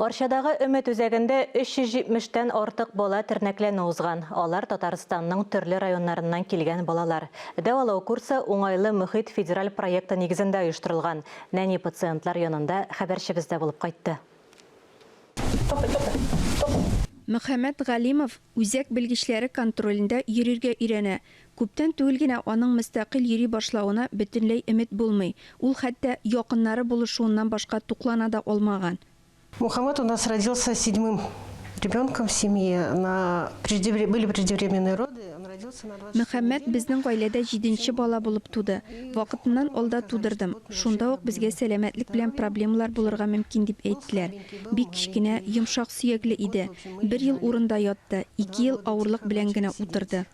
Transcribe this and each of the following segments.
Арчадагы Өмет үзәгендә 370 тән артык бала тернәкләнү узган. Алар Татарстанның төрле районнарыннан килгән балалар. Дәвалау курсы Уңайлы мөхит федераль проекты нигезендә оештырылган. Нәни пациентлар янында хәбәрчебез дә булып кайтты. Мөхәммәт Галимов үзәк белгечләре контролендә йөрергә өйрәнә. Күптән түгел генә аның мөстәкыйль йөри башлавына бөтенләй өмет булмый. Ул хәтта якыннары булышуыннан башка туклана да алмаган. Мухаммад у нас родился седьмым ребенком в семье, на были преждевременные роды, он родился на 26 Мөхәммәт безнең гаиләдә җиденче бала булып туды. Вакытыннан алда тудырдым. Шунда ук безгә сәламәтлек белән проблемалар булырга мөмкин дип әйттеләр. Бик кечкенә, йомшак сөякле иде. Бер ел урында ятты, ике ел авырлык белән генә утырды.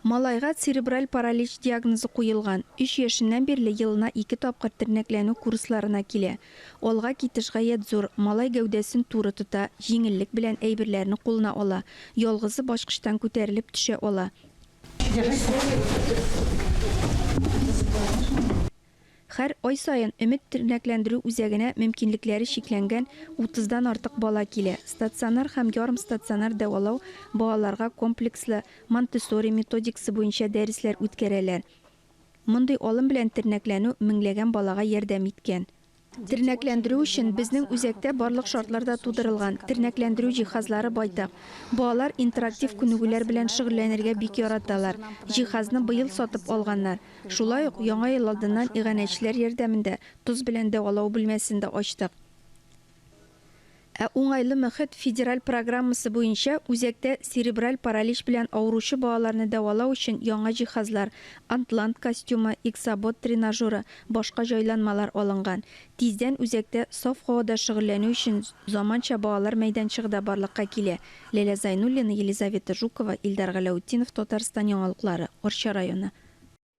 Малайга церебраль паралич диагнозы куелган. Өч яшеннән бирле елына ике тапкыр тернәкләнү курсларына килә. Алга китеш гаять зур, малай гәүдәсен туры тота, җиңеллек белән әйберләрне кулына ала, ялгызы бачкычтан күтәрелеп төшә ала. Һәр ай саен Өмет тернәкләндерү үзәгенә мөмкинлекләре чикләнгән утыздан артык бала килә. Стационар һәм ярымстационар дәвалау, балаларга комплекслы Монтессори методикасы буенча дәресләр үткәрәләр. Мондый алым белән тернәкләнү меңләгән балага ярдәм иткән. Тернәкләндерү өчен безнең үзәктә барлык шартлар да тудырылган, тернәкләндерү җиһазлары байтак. Балалар интерактив күнегүләр белән шөгыльләнергә бик яраталар. Җиһазны быел сатып алганнар. Шулай ук Яңа ел алдыннан иганәчеләр ярдәмендә тоз белән дәвалау бүлмәсен дә ачтык. Ә Уңайлы мөхит федераль программасы буенча үзәктә церебраль паралич белән авыручы балаларны дәвалау өчен яңа җиһазлар, Антлант костюмы, Иксобот тренажеры, башка җайланмалар алынган. Тиздән үзәктә саф һавада шөгыльләнү өчен заманча балалар мәйданчыгы да барлыкка килә. Ләлә Зайнуллина, Елизавета Жукова, Илдар Галәүтдинов, Татарстан яңалыклары, Арча районы.